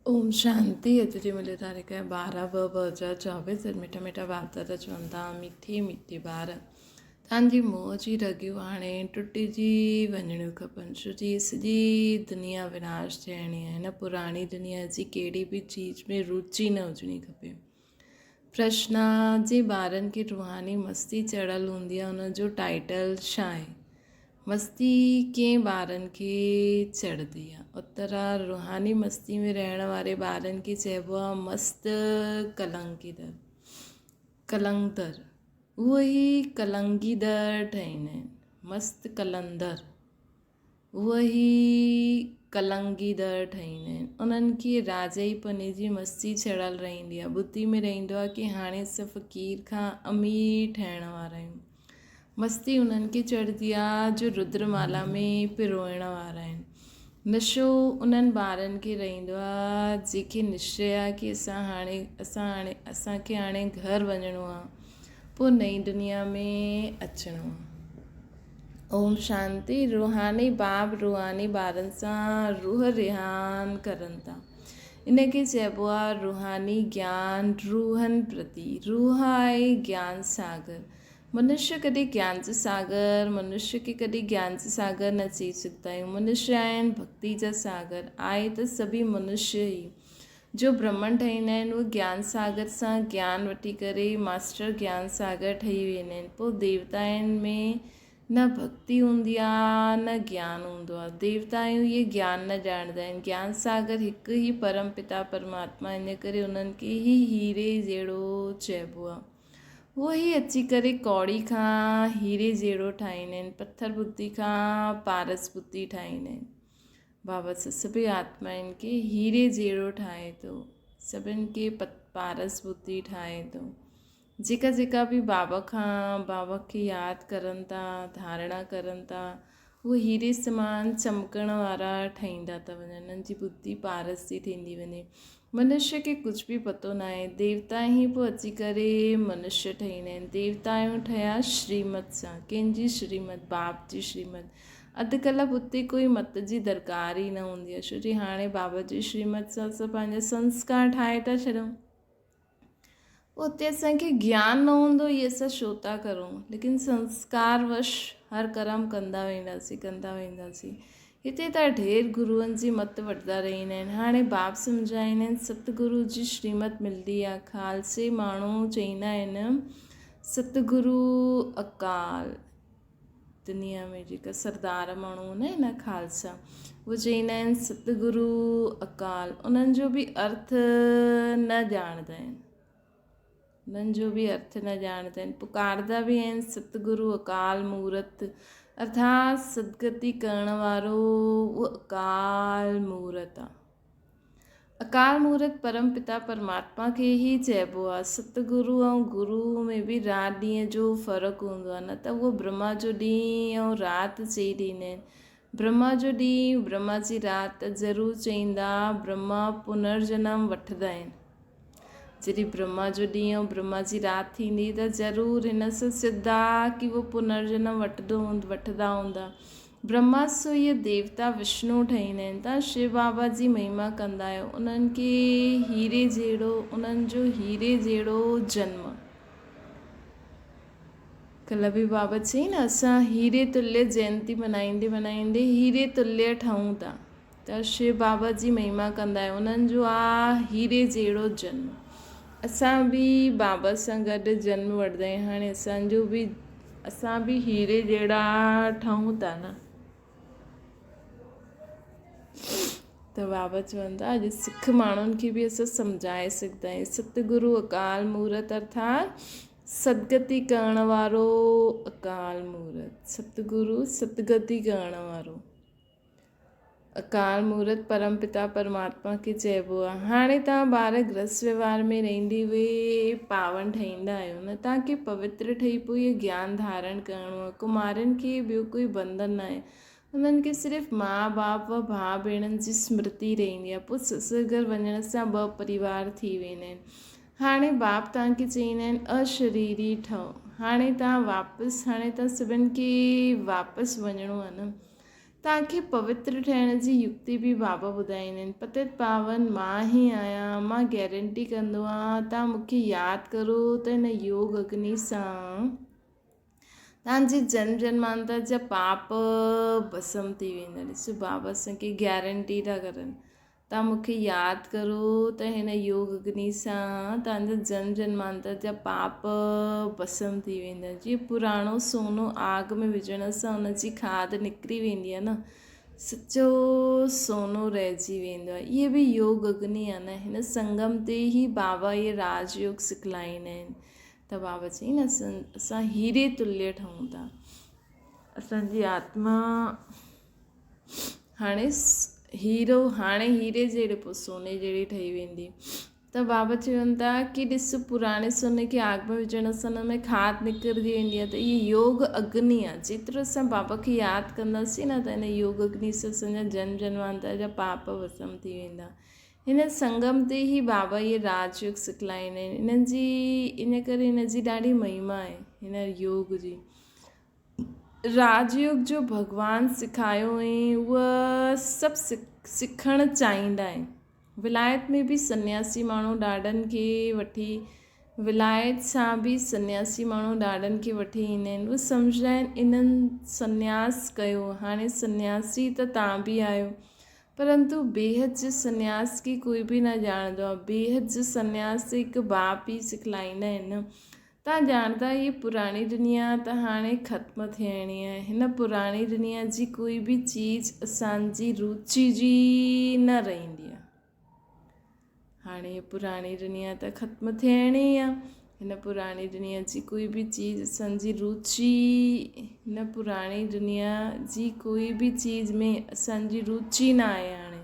اوم شانتي اڄ جي ملي تاريخ آهي 12 ٻه 2024 اڄ مٺا مٺا باپ دادا چون ٿا مٺي مٺي ٻار تان جي موهه جي رڳيون هاڻي ٽٽجي وڃڻيون کپن ڇو جي سڄي دنيا وناش ٿيڻي آهي هن پراڻي دنيا جي ڪهڙي به چيز ۾ روچي نه هجڻي کپي پرشنا جي ٻارن کي روحاني مستي چڙهيل هوندي آهي ان جو ٽائيٽل ڇا آهي مستي ڪئين ٻارن کي چڙهندي آ. اترا روحاني مستي ۾ رهڻ واري ٻارن کي چئبو آ مست ڪلنگيدر، قلندر. اهي ئي ڪلنگيدر ٺهيندا آهن. مست قلندر. اهي ئي ڪلنگيدر ٺهيندا آهن. انهن کي راجائي پني جي مستي چڙهيل رهندي آ. ٻڌي ۾ رهندو آ ڪي هاڻي اسان فقير کان امير ٺهڻ وارا آهيون. مستي انهن کي چڙهندي آ جو ردر مالا ۾ پروئڻ وارا آهن. نشو انهن ٻارن کي رهندو آ جيڪي نشچي آ ڪي اسان هاڻي اسان هاڻي اسان کي هاڻي گهر وڃڻو آ پوء نئين دنيا ۾ اچڻو آ. اوم شانتي روحاني باب روحاني ٻارن سان روح رهان ڪرن ٿا. ان کي چئبو آ روحاني گيان روحن پرتي. روح آهي گيان ساگر. منشيه ڪڏهن گيان جو ساگر، منشيه کي ڪڏهن گيان جو ساگر نه چئي سگهندا آهيون. منشيه آهن ڀڳتي جا ساگر. آهي ته سڀئي منشيه ئي. جو برهمڻ ٺهيندا آهن اهي گيان ساگر سان گيان وٺي ڪري ماسٽر گيان ساگر ٺهي ويندا آهن. پوء ديوتائن ۾ نه ڀڳتي هوندي آهي نه گيان هوندو آهي. ديوتا آهيون اهي گيان نه ڄاڻندا آهن. گيان ساگر هڪ ئي پرم پتا پرماتما ان ڪري انهن کي ئي هيري جهڙو چئبو آهي. هو هي اچي ڪري ڪوڙي کان هيري جهڙو ٺاهيندا آهن، پٿر بتي کان پارس بتي ٺاهيندا آهن. بابا سڀئي آتمائن کي هيري جهڙو ٺاهي ٿو، سڀن کي پارس بتي ٺاهي ٿو. جيڪا جيڪا به بابا کان بابا کي ياد ڪرن ٿا، ڌارڻا ڪرن ٿا، هو هيري سمان چمڪڻ وارا ٺهيندا ٿا وڃن، انهن جي ٻڌي پارس ٿي ٿيندي وڃي. منشيه کي ڪجهه به پتو ناهي. ديوتا ئي پوء اچي ڪري منشيه ٺهيندا آهن. ديوتائون ٺهيا شريمت سان. ڪنهن جي شريمت؟ باپ جي شريمت. اڌ ڪلپ اتي ڪوئي مت جي درڪار ئي نه هوندي آهي. ڇو جي هاڻي بابا جي شريمت سان اسان پنهنجا سنسڪار ٺاهي ٿا ڇڏيون. اتي اسان کي گيان نه هوندو اهي اسان ڇو ٿا ڪرون ليڪن سنسڪار وش هر ڪرم ڪندا وينداسين ڪندا وينداسين هتي ته ڍير گروئن جي مت وٺندا رهندا آهن هاڻي باپ سمجهائيندا آهن ست گرو جي شريمت ملندي آهي خالصي ماڻهو چئيندا آهن ست گرو اڪال دنيا ۾ جيڪا سردار ماڻهو هوندا آهن نه خالصا اهي چوندا آهن ستگرو اڪال انهن جو به ارٿ نه ڄاڻندا آهن انهن جو به ارٿ نه ڄاڻندا آهن پڪاردا به آهن ستگرو اڪال مورت ارٿات سدگتي ڪرڻ وارو اهو اڪال مورت آهي اڪال مورت پرم پتا پرماتما کي ئي چئبو آ. ست گرو ۽ گرو ۾ به رات ڏينهن جو فرق هوندو آ نه ته اهو برهما جو ڏينهن ۽ رات چئي ڏيندا آهن. برهما جو ڏينهن برهما جي رات ته ضرور چئيندا برهما پنرجنم وٺندا آهن. جڏهن برهما جو ڏينهن ۽ برهما جي رات ٿيندي ته ضرور هن سان سڌ آ ڪي اهو پنرجنم وٺندو وٺندا هوندا. برهما سو اهي ديوتا وشنو ٺهيندا آهن تان شو بابا جي مهما ڪندا آهيو انهن کي هيري جهڙو انهن جو هيري جهڙو جنم ڪلهه به بابا چئي نه اسان هيري تليه جينتي منائيندي منائيندي هيري تليه ٺهون ٿا ته شو بابا جي مهما ڪندا آهيو انهن جو آ هيري جهڙو جنم اسان به بابا سان گڏ جنم وٺندا آهيون هاڻي اسان جو به اسان به هيري جهڙا ٺهون ٿا نه ته بابا چون ٿا اڄ سک ماڻهن کي به اسان سمجهائي سگهندا آهيون ستگرو اڪال مورت ارٿات سدگتي ڪرڻ وارو اڪال مورت ستگرو سدگتي ڪرڻ وارو اڪال مورت پرم پتا پرماتما کي چئبو آهي. هاڻي توهان ٻار گرهست وهنوار ۾ رهندي اهي پاون ٺهيندا آهيو نه توهان کي پوتر ٺهي پوء اهو گيان ڌارڻ ڪرڻو آهي. ڪمارين کي ٻيو ڪوئي بنڌن ناهي. انهن کي صرف ماء باپ و ڀاء ڀيڻن جي سمرتي رهندي آهي. پوء سسر گهر وڃڻ سان ٻه پريوار ٿي ويندا آهن. هاڻي باپ توهان کي چئيندا آهن اشريري ٺهو. هاڻي توهان واپس هاڻي توهان سڀن کي واپس وڃڻو آهي نه. توهان کي پوتر ٺهڻ جي يڪتي به بابا ٻڌائيندا آهن. پتيت پاون مان ئي آهيان، مان گيرنٽي ڪندو آهيان، توهان مون کي ياد ڪرو ته هن يوگ اگني سان توهان جي جنم جنمانتر جا پاپ ڀسم ٿي ويندا. ڏسو بابا اسان کي گيرنٽي ٿا ڪرن. توهان مون کي ياد ڪرو ته هن يوگ اگني سان توهان جا جنم جنمانتر جا پاپ ڀسم ٿي ويندا. جيئن پراڻو سونو آگ ۾ وجهڻ سان ان جي کاڌ نڪري ويندي آهي نه، سچو سونو رهجي ويندو آهي. اهي به يوگ اگني آهي نه. هن سنگم تي ئي بابا اهي راج يوگ سکلائيندا آهن ته بابا چئي نه اسان هيري تليه ٺهون ٿا. اسان جي آتما هاڻي هيرو هاڻي هيري جهڙي پوء سوني جهڙي ٺهي ويندي ته بابا چون ٿا ڪي ڏس پراڻي سوني کي آگ ۾ وجهڻ سان ان ۾ کاد نڪرجي ويندي آهي ته اهي يوگ اگني آهي جيترو اسان بابا کي ياد ڪنداسين نه ته ان يوگ اگني سان اسان جا جنم جنمانتر جا پاپ ڀسم ٿي ويندا. هن سنگم تي ئي بابا اهي راج يوگ سکلائيندا آهن. انهن جي ان ڪري هن جي ڏاڍي مهما آهي هن يوگ جي. راج يوگ جو ڀڳوان سکايو ۽ اهي سڀ سکڻ چاهيندا آهن. ولايت ۾ به سنياسي ماڻهو ڏاڏن کي وٺي ولايت سان به سنياسي ماڻهو ڏاڏن کي وٺي ايندا آهن. اهي سمجهندا آهن انهن سنياس ڪيو هاڻي سنياسي ته توهان به آهيو پرنتو بيحد جي سنياس کي ڪوئي به نه ڄاڻندو آهي. بيحد جو سنياس ته هڪ باپ ئي سکلائيندا آهن. توهان ڄاڻندا هيء پراڻي دنيا ته هاڻي ختم ٿيڻي آهي. هن پراڻي دنيا جي ڪوئي به چيز اسان جي روچي جي نه رهندي آهي. هاڻي هيء پراڻي دنيا ته ختم ٿيڻي آهي. هن پراڻي دنيا جي ڪوئي به چيز اسان جي روچي هن پراڻي دنيا جي ڪوئي به چيز ۾ اسان جي روچي نه آهي هاڻي.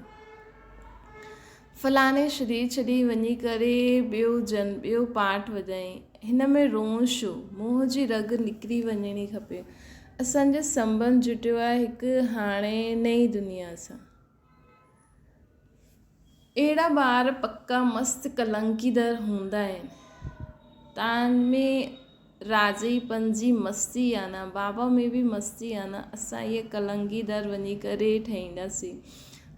فلاڻي شرير ڇڏي وڃي ڪري ٻيو جن ٻيو پاٺ وڄائين. هن ۾ رون شو، منهن جي رڳ نڪري وڃڻي کپي. اسان جو سنٻنڌ جٽيو آهي هڪ هاڻي نئين دنيا سان. اهڙا ٻار پڪا مست ڪلنڪيدر هوندا آهن. تان ۾ راجئي پن جي مستي آ نه، بابا ۾ به مستي آ نه، اسان اهي ڪلنگي در وڃي ڪري ٺهينداسين.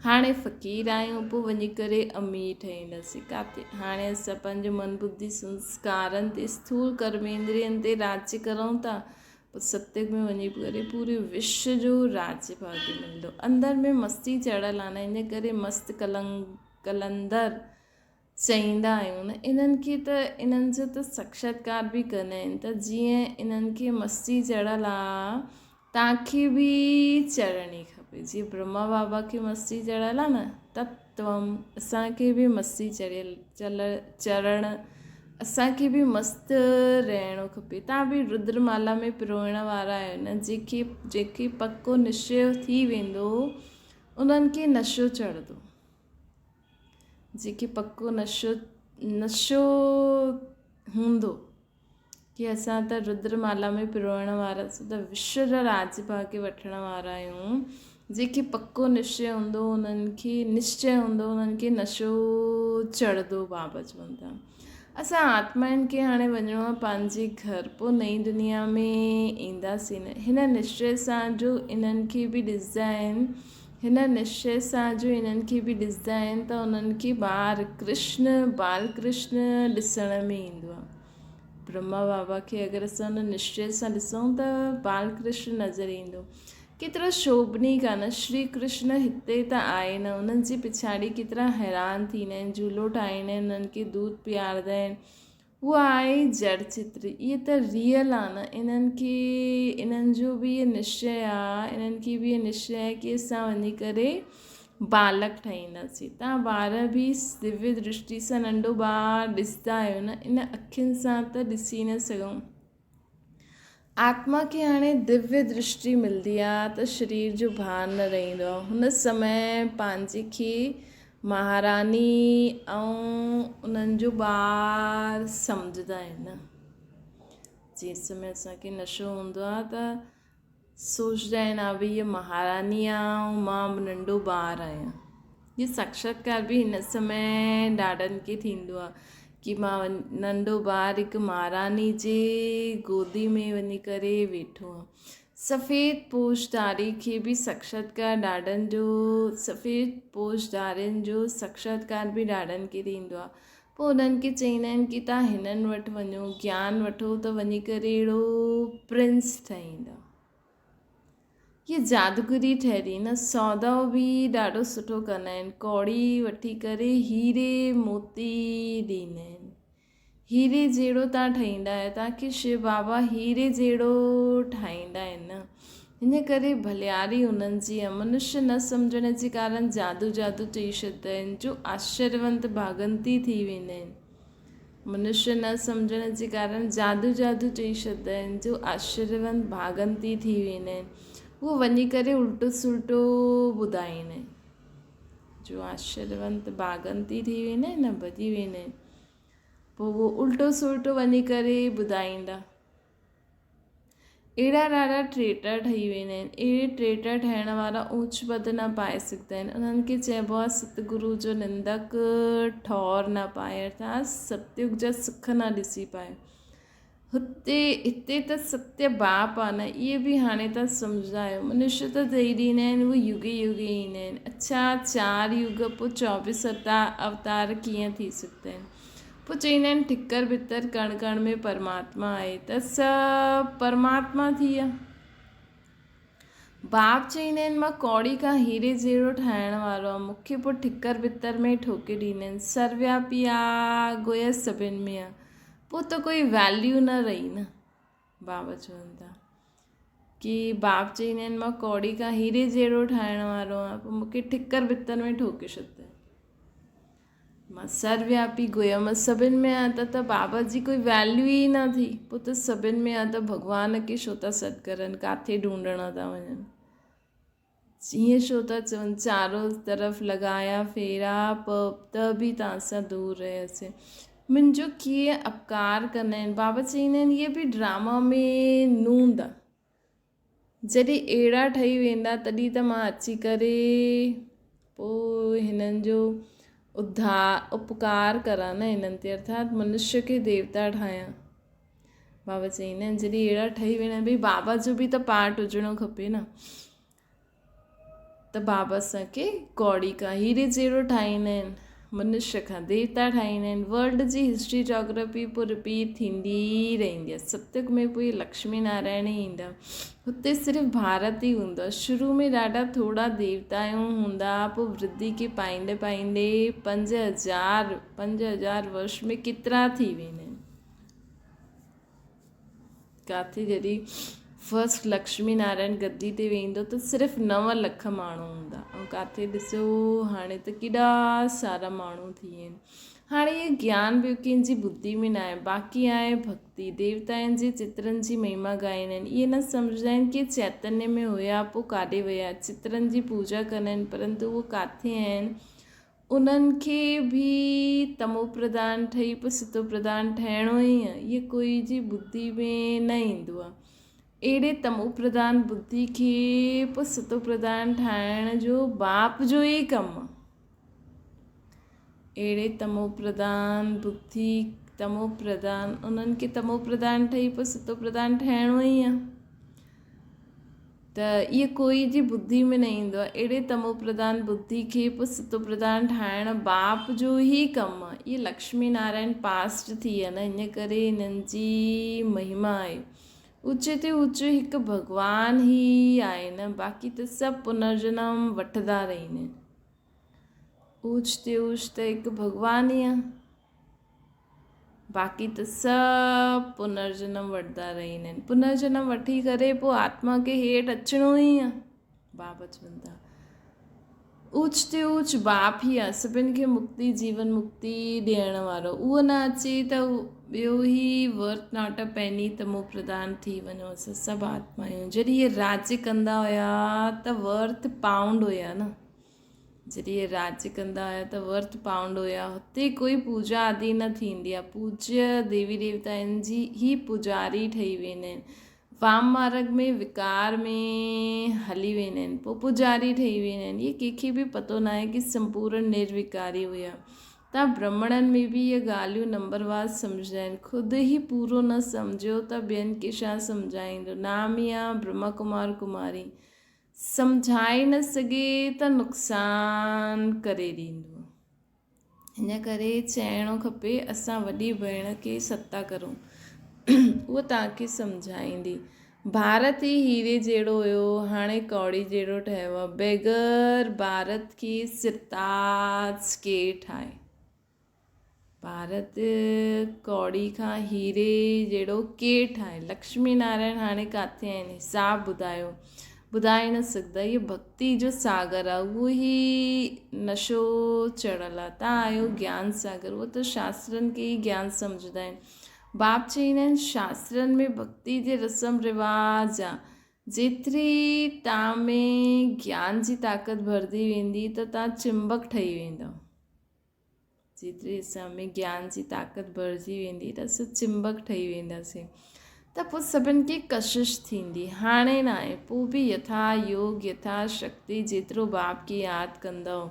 هاڻي فقير آهيون، پوء وڃي ڪري امير ٺهينداسين. ڪاٿي؟ هاڻي اسان پنهنجي من ٻڌي سنسڪارن تي اسٿول ڪرميندرين تي راڄ ڪرون ٿا، پوء ستيگ ۾ وڃي ڪري پوري وشو جو راڄ ڀاڳ ملندو. اندر ۾ مستي چڙهيل آ نه، ان ڪري مست قلندر چئيندا آهيون نه انهن کي ته انهن جو ته ساڪشاتڪار به ڪندا آهن ته جيئن انهن کي مستي چڙهيل آ تان کي به چڙهڻي کپي جيئن برهما بابا کي مستي چڙهيل آ نه تتوم اسان کي به مستي چڙهيل چل چڙهڻ اسان کي به مست رهڻو کپي تان به ردر مالا ۾ پروئڻ وارا آهيو نه جيڪي جيڪي پڪو نشچي ٿي ويندو انهن کي نشو چڙهندو جيڪي پڪو نشو نشو هوندو ڪي اسان ته ردر مالا ۾ پروئڻ وارا اسان ته وشو جا راج ڀاڳ وٺڻ وارا آهيون جيڪي پڪو نشچي هوندو انهن کي نشچي هوندو انهن کي نشو چڙهندو بابا چون ٿا اسان آتمائن کي هاڻي وڃڻو آهي پنهنجي گهر پوء نئين دنيا ۾ اينداسين هن نشچي سان جو انهن کي به ڏسندا آهن هن نشچي سان جو انهن کي به ڏسندا آهن ته انهن کي ٻار ڪرشن، بال ڪرشن، ڏسڻ ۾ ايندو آهي. برهما بابا کي اگر اسان ان نشچي سان ڏسون ته بال ڪرشن نظر ايندو. ڪيترو شوڀني گانو شري ڪرشن هتي ته آهي نه انهن جي پڇاڙي ڪيترا حيران ٿيندا آهن جهولو ٺاهيندا آهن انهن کي دوڌ پياردا آهن. اهو آهي جڙ چتر اهي ته ريئل آ نه انهن کي انهن جو به اهي نشچي آ انهن کي به اهي نشچي آهي ڪي اسان وڃي ڪري بالڪ ٺهينداسين تان ٻار به دويه درشٽي سان ننڍو ٻار ڏسندا آهيو نه ان اکين سان ته ڏسي نه سگهون آتما کي هاڻي دويه درشٽي ملدي آ ته شرير جو ڀان نه رهندو آ. هن سمي پنهنجي کي مهاراني ۽ انهن جو ٻار سمجهندا آهن. جنهن سمي اسان کي نشو هوندو آ ته سوچدا آهن ها ڀئي هيء مهاراني آ ۽ مان به ننڍو ٻار آهيان. هي ساڪشاتڪار به هن سمي ڏاڍن کي ٿيندو آ ڪي مان ننڍو ٻار هڪ مهاراني جي گودي ۾ وڃي ڪري ويٺو آهيان. سفيد پوش ڌاري کي به ساڪشاتڪار ڏاڏن جو سفيد پوش ڌارين جو ساڪشاتڪار به ڏاڏن کي ٿيندو آهي. پوء انهن کي چئيندا آهن ڪي توهان هنن وٽ وڃو گيان وٺو ته وڃي ڪري اهڙو پرنس ٺهي ايندا. هيء جادوگري ٺهري نه سودو به ڏاڍو سٺو ڪندا آهن ڪوڙي وٺي ڪري هيري موتي ڏيندا آهن. هيري جهڙو تان ٺهيندا آهيو، توهان کي شو بابا هيري جهڙو ٺاهيندا آهن نه؟ ان ڪري ڀلياري انهن جي آهي. منشيه نه سمجهڻ جي ڪارڻ جادو جادو چئي ڇڏيندا آهن، جو آشچريونت ڀاڳنتي ٿي ويندا آهن. منشيه نه سمجهڻ جي ڪارڻ جادو جادو چئي ڇڏيندا آهن، جو آشچريونت ڀاڳنتي ٿي ويندا آهن. هو وڃي ڪري الٽو سلٽو ٻڌائيندا آهن. جو آشچريونت ڀاڳنتي ٿي ويندا آهن نه، ڀڄي ويندا آهن. پوء اهو الٽو سلٽو وڃي ڪري ٻڌائيندا. اهڙا ڏاڍا ٽريٽر ٺهي ويندا آهن. اهڙي ٽريٽر ٺهڻ وارا اوچ پد نه پائي سگهندا آهن. انهن کي چئبو آهي ستگرو جو نندڪ ٺور نه پائي ارٿات ستيگ جا سک نه ڏسي پائي. هتي هتي ته ستيه باپ آ نه اهي به هاڻي ته سمجهندا آهيو منشيه ته چئي ڏيندا آهن اهي يگي يگي ايندا آهن اڇا چار يگ پوء چوبيس اوتار ڪيئن ٿي سگهندا آهن پوء چئيندا آهن ٺڪر ڀتر ڪڻ ڪڻ ۾ پرماتما آهي ته سڀ پرماتما ٿي ويا باپ چئيندا آهن مان ڪوڙي کان هيري جهڙو ٺاهڻ وارو آهيان مون کي پوء ٺڪر ڀتر ۾ ٺوڪي ڏيندا آهن سروياپي آ گويا سڀن ۾ آ پوء ته ڪوئي ويليو نه رهي نه. بابا چون ٿا ڪي باپ چئيندا آهن مان ڪوڙي کان هيري جهڙو ٺاهڻ وارو آهيان پوء مون کي ٺڪر ڀتر ۾ ٺوڪي ڇڏ. مان سروياپي گويا مان سڀن ۾ آهيان ته ته بابا جي ڪوئي ويليو ئي نه ٿي پوء ته سڀن ۾ آهيان ته ڀڳوان کي ڇو ٿا سڏ ڪرن ڪاٿي ڍونڍڻ ٿا وڃن. جيئن ڇو ٿا چون چارو طرف لڳايا ڦيرا ته به توهان سان دور رهيس. منهنجو ڪيئن اپڪار ڪندا آهن. بابا چئيندا آهن اهي به ڊراما ۾ نوند آ. جڏهن اهڙا ٺهي ويندا تڏهن ته مان اچي ڪري پوء هنن جو اڌار اپڪار ڪران نه هنن تي ارٿات منشيه کي ديوتا ٺاهيان. بابا چئيندا آهن جڏهن اهڙا ٺهي ويندا آهن ڀئي بابا جو به ته پارٽ هجڻو کپي نه ته بابا اسان کي ڪوڙي کان هيري جهڙو ٺاهيندا آهن منشيه کان ديوتا ٺاهيندا آهن ورلڊ جي هسٽري جاگرافي پوء رپيٽ ٿيندي رهندي آهي ستيگ ۾ پوء لڪشمي نارائڻ ئي ايندا هتي صرف ڀارت ئي هوندو آهي شروع ۾ ڏاڍا ٿورا ديوتائون هوندا پوء ورڌي کي پائيندي پائيندي 5000 5000 ورش ۾ ڪيترا ٿي ويندا آهن ڪاٿي جڏهن فرسٽ لڪشمي نارائڻ گدي تي ويندو ته صرف نو لک ماڻهو هوندا ۽ ڪاٿي ڏسو هاڻي ته ڪيڏا سارا ماڻهو ٿي ويا آهن هاڻي اهي گيان ٻيو ڪنهن جي ٻڌي ۾ نه آهي باقي آهي ڀڳتي ديوتائن جي چترن جي مهما ڳائيندا آهن اهي نه سمجهندا آهن ڪي چيتنيه ۾ هيا پوء ڪاڏي ويا چترن جي پوڄا ڪندا آهن پرنتو اهي ڪاٿي آهن انهن کي به تمو پرڌان ٺهي پوء ستو پرڌان ٺهڻو ئي آهي. اهي ڪوئي جي ٻڌي ۾ نه ايندو آهي. اهڙي تمو پرڌان ٻڌي کي پوء ستو پرڌان ٺاهڻ جو باپ جو ئي ڪم آهي. اهڙي تمو پرڌان ٻڌي تمو پرڌان انهن کي تمو پرڌان ٺهي پوء ستو پرڌان ٺهڻو ئي آهي. ته اهي ڪوئي جي ٻڌي ۾ نه ايندو آهي. اهڙي تمو پرڌان ٻڌي کي پوء ستو پرڌان ٺاهڻ باپ جو ئي ڪم آهي. اهي لڪشمي نارائڻ پاسٽ ٿي ويا نه ان ڪري هنن جي مهما آهي. اوچي تي اوچو هڪ ڀڳوان ئي آهي نه باقي ته سڀ پنرجنم وٺندا رهندا آهن. اوچ تي اوچ ته هڪ ڀڳوان ئي آهي. باقي ته سڀ پنرجنم وٺندا رهندا آهن. پنرجنم وٺي ڪري پوء آتما کي هيٺ اچڻو ئي آهي. بابا چون ٿا اوچ تي اوچ باپ ئي آهي سڀن کي مڪتي جيون مڪتي ڏيڻ وارو اهو نه اچي ته ٻيو هي ورٿ not a پيني تمو پرڌان ٿي وڃو اسان سڀ آتما آهيون جڏهن اهي راڄ ڪندا هيا ته ورٿ پائونڊ هيا نه جڏهن اهي راڄ ڪندا هيا ته ورٿ پائونڊ هيا. هتي ڪوئي پوڄا آدي نه ٿيندي آهي. پوڄيه ديوي ديوتائن جي ئي پوڄاري ٺهي ويندا آهن. وام مارڳ ۾ وڪار ۾ هلي ويندا آهن. پوء پوڄاري ٺهي ويندا آهن. اهي ڪنهن کي به پتو ناهي ڪي سمپورن نروڪاري هيا. توهان برهمڻن ۾ به اهي ڳالهيون نمبروار سمجهندا آهن. خود ئي پورو نه سمجهيو ته ٻين کي ڇا سمجهائيندو. نام ئي آ برهما ڪمار ڪماري. سمجهائي نه سگهي ته نقصان ڪري ڏيندو. ان ڪري چئڻو کپي اسان وڏي ڀيڻ کي ستا ڪرون. اهو توهان کي سمجهائيندي. ڀارت ئي هيري جهڙو هيو، هاڻي ڪوڙي جهڙو ٺهيو آهي. بيگر ڀارت کي سرتاج ڪير ٺاهي؟ ڀارت ڪوڙي کان هيري جهڙو ڪير ٺاهي؟ لڪشمي نارائڻ هاڻي ڪاٿي آهن؟ حساب ٻڌايو. ٻڌائي نه سگهندا. هيء ڀڳتي جو ساگر آهي، اهو ئي نشو چڙهيل آهي. تان آهيو گيان ساگر. اهو ته شاسترن کي ئي گيان سمجهندا آهن. باب چئيندا آهن، شاسترن ۾ ڀڳتي جي رسم رواج آ. جيتري تان ۾ گيان جي طاقت ڀرجي ويندي ته تان چمبڪ ٺهي ويندؤ. جيتري اسان ۾ گيان جي طاقت ڀرجي ويندي ته اسان چمبڪ ٺهي وينداسين ته پوء سڀن کي ڪشش ٿيندي. هاڻي ناهي، پوء به يٿا يوگ يٿا شڪتي جيترو باپ کي ياد ڪندؤ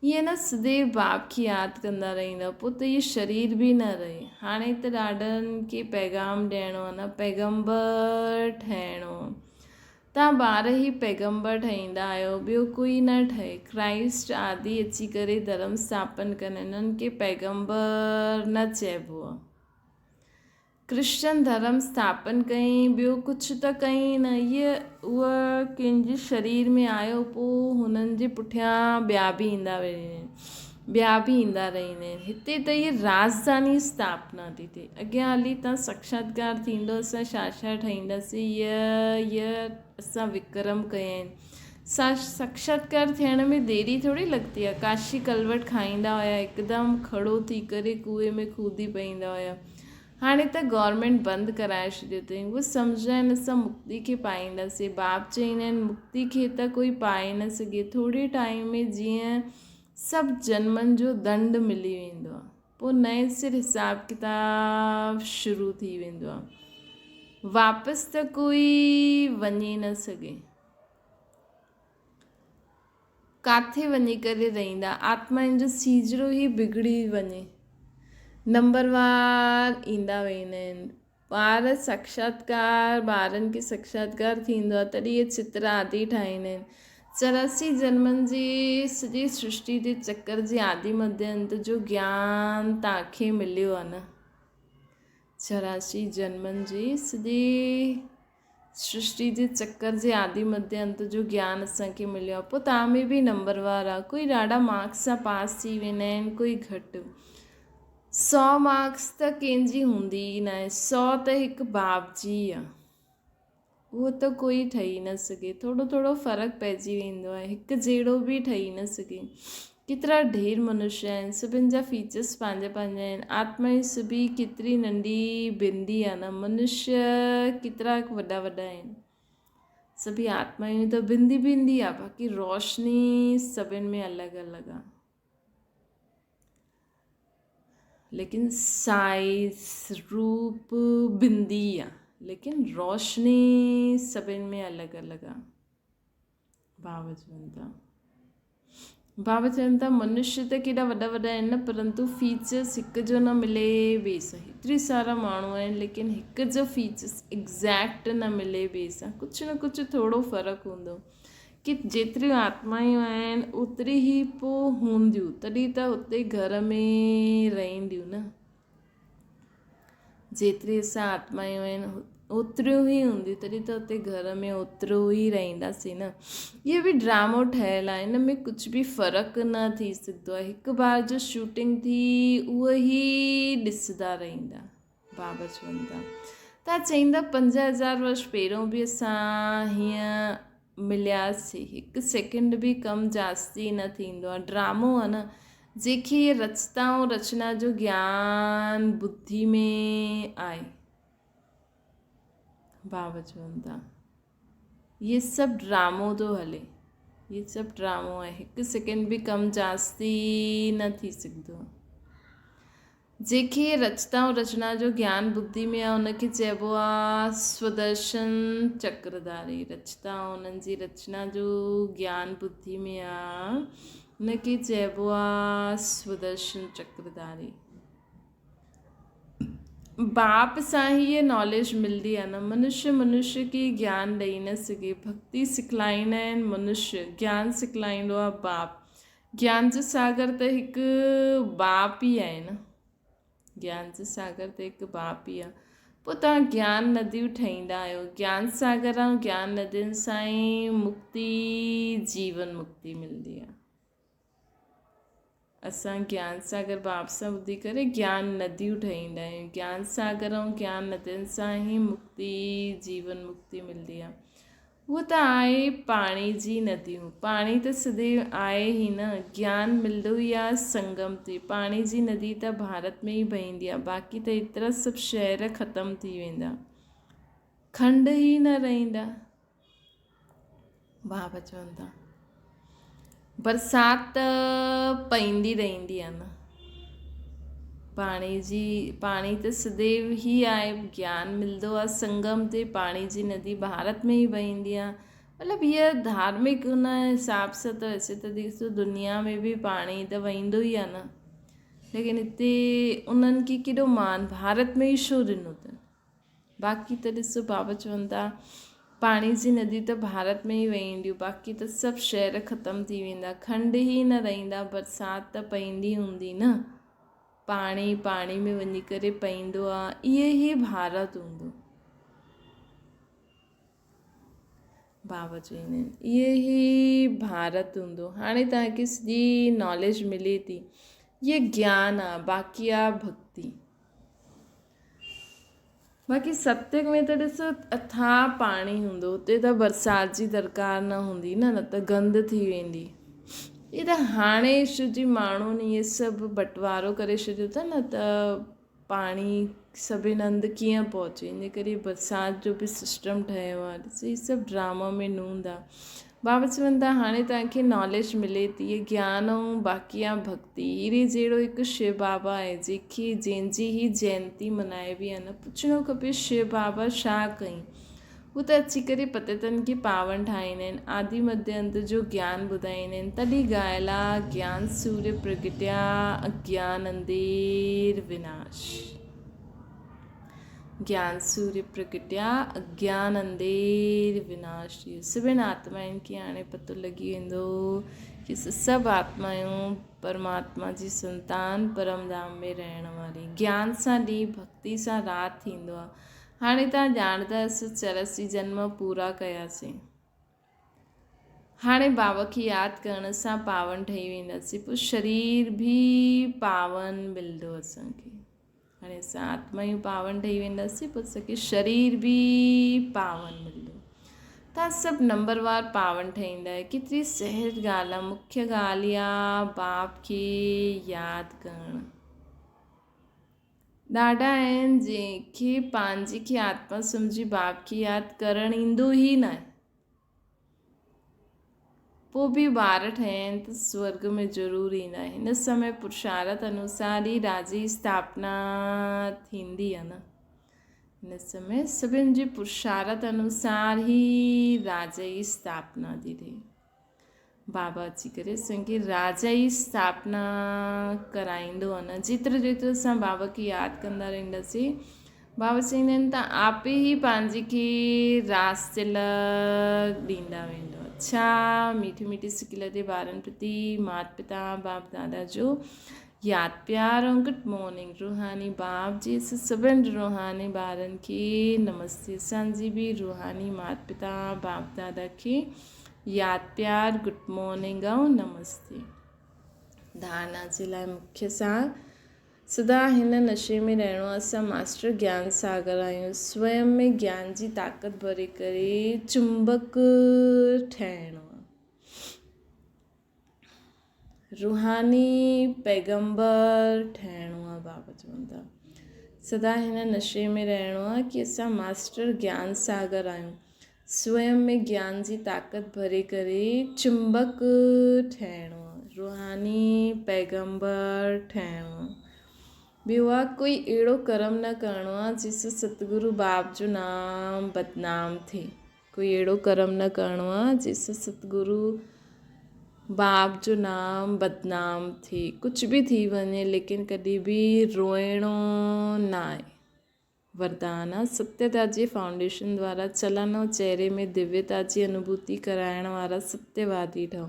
ائين نه سديو باپ کي ياد ڪندا رهندا پوء ته اهو شرير به نه رهي. هاڻي ته ڏاڏن کي پيغام ڏيڻو آهي نه پيغمبر ٺهڻو. توهان ٻار ئي پيغمبر ٺهيندا آهيو ٻيو ڪوئي نه ٺهي. ڪرائسٽ آدي اچي ڪري ڌرم اسٿاپن ڪن انهن کي پيغمبر نه چئبو آهي. ڪرشچن ڌرم اسٿاپن ڪيائين، ٻيو ڪجهه ته ڪيائين نه. هيء اهو ڪنهن جي شرير ۾ آيو، پوء هنن جي پٺيان ٻيا به ايندا ويندا آهن، ٻيا به ايندا رهندا آهن. هتي ته هيء راڄڌاني اسٿاپنا ٿي ٿئي. اڳيان هلي تان ساکشاتڪار ٿيندو، اسان ڇا ڇا ٺاهينداسين. هيء هيء اسان وڪرم ڪيا آهن. سا ساکشاتڪار ٿيڻ ۾ ديري ٿوري لڳتي آهي. ڪاشي ڪلوٽ کائيندا هيا، هڪدم کڙو ٿي ڪري ڪوئي ۾ کوڌي پئيندا هيا. هاڻي ته گورنمينٽ بند ڪرائي ڇڏيو اٿئين. اهي سمجهندا آهن اسان مڪتي کي پائينداسين. باپ چئيندا آهن مڪتي کي ته ڪوئي پائي نه سگهي. ٿوري ٽائيم ۾ جيئن سڀ جنمن جو دنڊ ملي ويندو آهي. پوء نئين سر حساب ڪتاب شروع ٿي ويندو آهي. واپس ته ڪوئي وڃي نه سگهي. ڪاٿي وڃي ڪري رهندا. آتمائن جو سيجهڙو ئي بگڙي وڃي. نمبروار ايندا ويندا آهن. ٻار ساکشاتڪار، ٻارن کي ساکشاتڪار ٿيندو آهي تڏهن اهي چتر آدي ٺاهيندا آهن. 84 جنمن جي سڄي سرشٽي جي چڪر جي آدي مڌ انت جو گيان توهان کي مليو آهي نه؟ 84 جنمن جي سڄي سرشٽي جي چڪر جي آدي مڌي انت جو گيان اسان کي مليو آهي. پوء تان ۾ به نمبروار آهي. ڪوئي ڏاڍا مارڪس سان پاس ٿي ويندا آهن ڪوئي گهٽ. سو مارڪس ته ڪنهن جي هوندي ئي ناهي. سو ته هڪ باب جي آهي. اهو ته ڪوئي ٺهي نه سگهي. ٿورو ٿورو فرق پئجي ويندو آهي. هڪ جهڙو به ٺهي نه سگهي. ڪيترا ڍير منشي آهن، سڀن جا فيچرس پنهنجا پنهنجا آهن. آتما جي سڀي ڪيتري ننڍي بندي آهي نه، منشي ڪيترا وڏا وڏا آهن. سڀي آتمائون ته بندي بندي آهي، باقي روشني سڀن ۾ الڳ الڳ آهي. ليڪن سائيز، روپ بندي آهي، ليڪن روشني سڀن ۾ الڳ الڳ آهي. ڀاو چون ٿا. ڀاو چون ٿا منشي ته ڪيڏا وڏا وڏا آهن نه پرنتو فيچرس هڪ جو نه ملي ٻئي سان هيتري سارا ماڻهو آهن ليڪن هڪ جو فيچرس ايگزيڪٽ نه ملي ٻئي سان ڪجهه نه ڪجهه ٿورو فرق هوندو ڪي جيتريون آتمائون آهن اوتري ئي پوء هونديون تڏهن ته اتي گهر ۾ رهنديون نه جيتري اسان آتمايون آهن اوتريون ئي هونديون تڏهن ته اتي گهر ۾ اوترو ئي رهنداسين نه اهو به ڊرامو ٺهيل آهي ان ۾ ڪجهه به فرق نه ٿي سگهندو آهي هڪ بار جو شوٽنگ ٿي اهو ئي ڏسندا رهندا بابا چون ٿا ته چئيندا 5000 ورش پهريون به اسان هيئن ملياسين هڪ سيڪنڊ به ڪم جاستي نه ٿيندو آهي ڊرامو آهي نه جنهن کي رچتا ۽ رچنا جو گيان ٻڌي ۾ آهي. بابا چون ٿا هي سڀ ڊرامو ٿو هلي هي سڀ ڊرامو آهي هڪ سيڪنڊ به ڪم جاستي نه ٿي سگهندو آهي. جنهن کي رچتا ۽ رچنا جو گيان ٻڌي ۾ آهي ان کي چئبو آهي سودرشن چڪرڌاري. رچتا ۽ انهن جي رچنا جو گيان ٻڌي ۾ آهي. هن کي چئبو آ سودرشن چڪرڌاري. باپ سان ئي هيء ناليج ملدي آ نه. منشي منشي کي گيان ڏئي نه سگهي. ڀڳتي سکلائيندا آهن منشي، گيان سکلائيندو آ باپ. گيان جو ساگر ته هڪ باپ ئي آهي نه. گيان جو ساگر ته هڪ باپ ئي آ. پوء توهان گيان نديون ٺهيندا آهيو. گيان ساگر ۽ گيان ندين سان ئي مڪتي، جيون مڪتي ملندي آ. اسان گيان ساگر باپ سان ٻڌي ڪري گيان نديون ٺهيندا آهيون. گيان ساگر ۽ گيان ندين سان ئي مڪتي، جيون مڪتي ملندي آ. اهو ته آهي پاڻي جي نديون. پاڻي ته سديو آهي ئي نه. گيان ملندو ئي آ سنگم تي. پاڻي جي ندي ته ڀارت ۾ ئي بهندي آ. باقي ته ايترا سڀ شهر ختم ٿي ويندا. کنڊ ئي نه رهندا. بابا چون ٿا. برسات ته پئيندي رهندي آ نه. پاڻي جي پاڻي ته سديو ئي آهي گيان ملندو آ سنگم تي پاڻي جي ندي ڀارت ۾ ئي وهندي آ مطلب هيء ڌارمڪ ان حساب سان ته ويسي ته ڏسو دنيا ۾ به پاڻي ته وهندو ئي آ نه ليڪن هتي انهن کي ڪيڏو مان ڀارت ۾ ئي ڇو ڏنو اٿن باقي ته ڏسو بابا چون ٿا پاڻي جي نديون ته ڀارت ۾ ئي وهنديون باقي ته سڀ شهر ختم ٿي ويندا کنڊ ئي نه رهندا برسات ته پئندي هوندي نه پاڻي پاڻي ۾ وڃي ڪري پئندو آ اهي ئي ڀارت هوندو بابا چوندا آهن اهي ئي ڀارت هوندو هاڻي توهان کي سڄي ناليج ملي ٿي اهي گيان آ باقي آ ڀڳتي باقي ستيگ ۾ ته ڏس اٿاهه پاڻي هوندو اتي ته برسات جي درڪار نه هوندي نه نه ته گند ٿي ويندي هي ته هاڻي شو جي ماڻهن اهي سڀ بٽوارو ڪري ڇڏيو اٿن نه ته پاڻي سڀن هنڌ ڪيئن پهچي ان ڪري برسات جو به سسٽم ٺهيو آهي ڏس هي سڀ ڊراما ۾ نوند آهي بابا چون ٿا هاڻي توهان کي ناليج ملي ٿي هي گيان ۽ باقي آ ڀڳتي هيري جهڙو هڪ شو بابا آهي جيڪي جنهن جي هي جينتي منائبي آ نه پڇڻو کپي شو بابا ڇا ڪئين هو ته اچي ڪري پتيتن کي پاون ٺاهيندا آهن آدي مڌ انت جو گيان ٻڌائيندا آهن تڏهن ڳايل آ گيان سوريه پرگٽيا اگيان انڌير وناش. گيان سوريه پرگٽيا، اگيان انڌير وناش ٿي ويو. سڀن آتمائن کي هاڻي پتو لڳي ويندو ڪي اسان سڀ آتمايون پرماتما جي سنتان پرم ڌام ۾ رهڻ واري. گيان سان ڏينهن ڀڳتي سان رات ٿيندو آهي. هاڻي توهان ڄاڻندا اسان 84 جنم پورا ڪياسين. هاڻي بابا کي ياد ڪرڻ سان پاون ٺهي وينداسين پوء شرير به پاون ملندو اسان کي. هاڻي اسان آتمايون پاون ٺهي وينداسين پوء اسان کي شرير به پاون ملندو. تان سڀ نمبر وار پاون ٺهيندا آهيو. ڪيتري سهج ڳالهه آهي. مکيه ڳالهه اها باپ کي ياد ڪرڻ. ڏاڍا آهن جنهن کي پنهنجي کي آتما سمجهي باپ کي ياد ڪرڻ ايندو ئي ناهي. پوء به ٻار ٺهيا آهن ته سورڳ ۾ ضرور ايندا. هن سمي پرشارٿ انوسار ئي راجي اسٿاپنا ٿيندي آهي نه. هن سمي سڀن جي پرشارٿ انوسار ئي راجي اسٿاپنا ٿي ٿئي. بابا اچي ڪري اسان کي راجا جي اسٿاپنا ڪرائيندو آهي نه. جيترو جيترو اسان بابا کي ياد ڪندا رهنداسين بابا چوندا آهن ته آپ ئي پنهنجي کي راس تلڪ ڏيندا ويندو. اڇا ميٺي ميٺي سڪيلڌي ٻارن پرتي مات پتا باپ دادا جو ياد پيار ۽ گڊ مارننگ روحاني باپ جي اسان سڀن روحاني ٻارن کي نمستي اسان جي به روحاني مات پتا باپ دادا کي ياد پيار گڊ مارننگ ۽ نمستي. ڌارنا جي لاء مکيه سار سدا هن نشي ۾ رهڻو اسان ماسٽر گيان ساگر آهيون سوئم ۾ گيان جي طاقت ڀري ڪري چمبڪ ٺهڻو آهي روحاني پيغمبر ٺهڻو آهي بابا چون ٿا سدا هن نشي ۾ رهڻو آهي ڪي اسان ماسٽر گيان ساگر آهيون سوئم ۾ گيان جي طاقت ڀري ڪري چمبڪ ٺهڻو آ، روحاني پيغمبر ٺهڻو آ. ٻيو آ ڪوئي اهڙو ڪرم نه ڪرڻو آ جنهن سان ستگرو باپ جو نام بدنام ٿئي. ڪوئي اهڙو ڪرم نه ڪرڻو آ جنهن سان ستگرو باپ جو نام بدنام ٿئي، ڪجهه به ٿي وڃي ليڪن ڪڏهن به روئڻو ناهي. وردان، ستيتا جي فائونڊيشن دوارا چلن ۽ چهري ۾ دويتا جي انوڀوتي ڪرائڻ وارا ستيوادي ٺهو.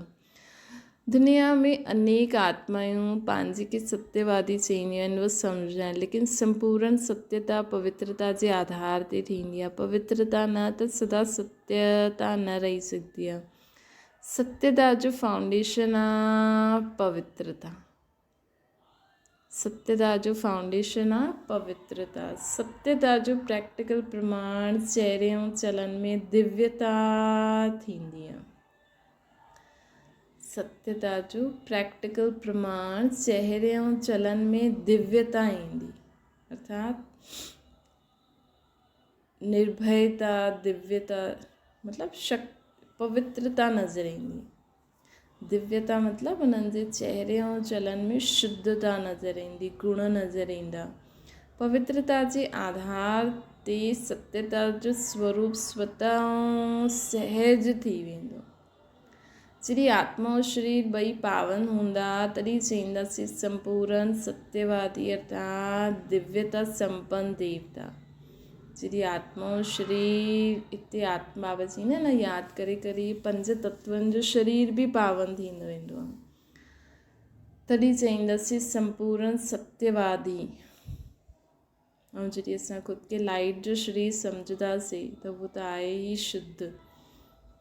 دنيا ۾ انيڪ آتمائون پنهنجي کي ستيوادي چئينديون آهن اهو سمجهندا آهن ليڪن سمپورڻ ستيتا پوترتا جي آڌار تي ٿيندي آهي. پوترتا نه ته سدا ستيتا نه رهي سگهندي آهي. ستيتا جو فائونڊيشن آهي پوترتا. ستيتا جو فائونڊيشن آهي پوترتا. ستيتا جو پريڪٽيڪل پرماڻ چهري ۽ چلن ۾ دويتا ٿيندي آهي. ستيتا جو پريڪٽيڪل پرماڻ چهري ۽ چلن ۾ دويتا ايندي ارٿات نرڀيتا دويتا مطلب شڪ پوترتا نظر ايندي. دويتا مطلب انهن جي چهري ۽ چلن ۾ شڌتا نظر ايندي، گڻ نظر ايندا. پوترتا جي آڌار تي ستيتا جو سوروپ سوتا ۽ سهج ٿي ويندو. جڏهن آتما ۽ شرير ٻئي پاون هوندا، تڏهن چئينداسين سمپورن ستيوادي ارٿات دويتا سمپن ديوتا. جڏهن آتما ۽ شرير هتي آتما بابا چئيندا آهن نه ياد ڪري ڪري پنج تتون جو شرير به پاون ٿيندو ويندو آهي. تڏهن چئينداسين سمپورن ستيوادي. ۽ جڏهن اسان خود کي لائيٽ جو شرير سمجهنداسين ته اهو ته آهي ئي شڌ.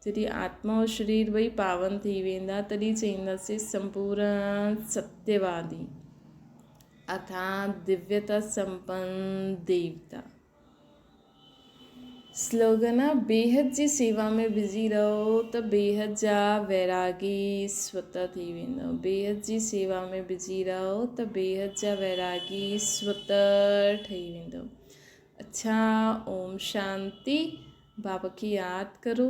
جڏهن آتما ۽ شرير ٻئي پاون ٿي ويندا تڏهن چئينداسين سمپورن ستيوادي ارٿات دويتا سمپن ديوتا. سلوگن، بيحد جي سيوا ۾ بزي رهو ته بيحد جا ويراڳي سوتا ٿي ويندؤ. بيحد جي سيوا ۾ بزي رهو ته بيحد جا ويراڳي سوتا ٺهي ويندؤ. اڇا اوم شانتي. بابا کي ياد ڪرو.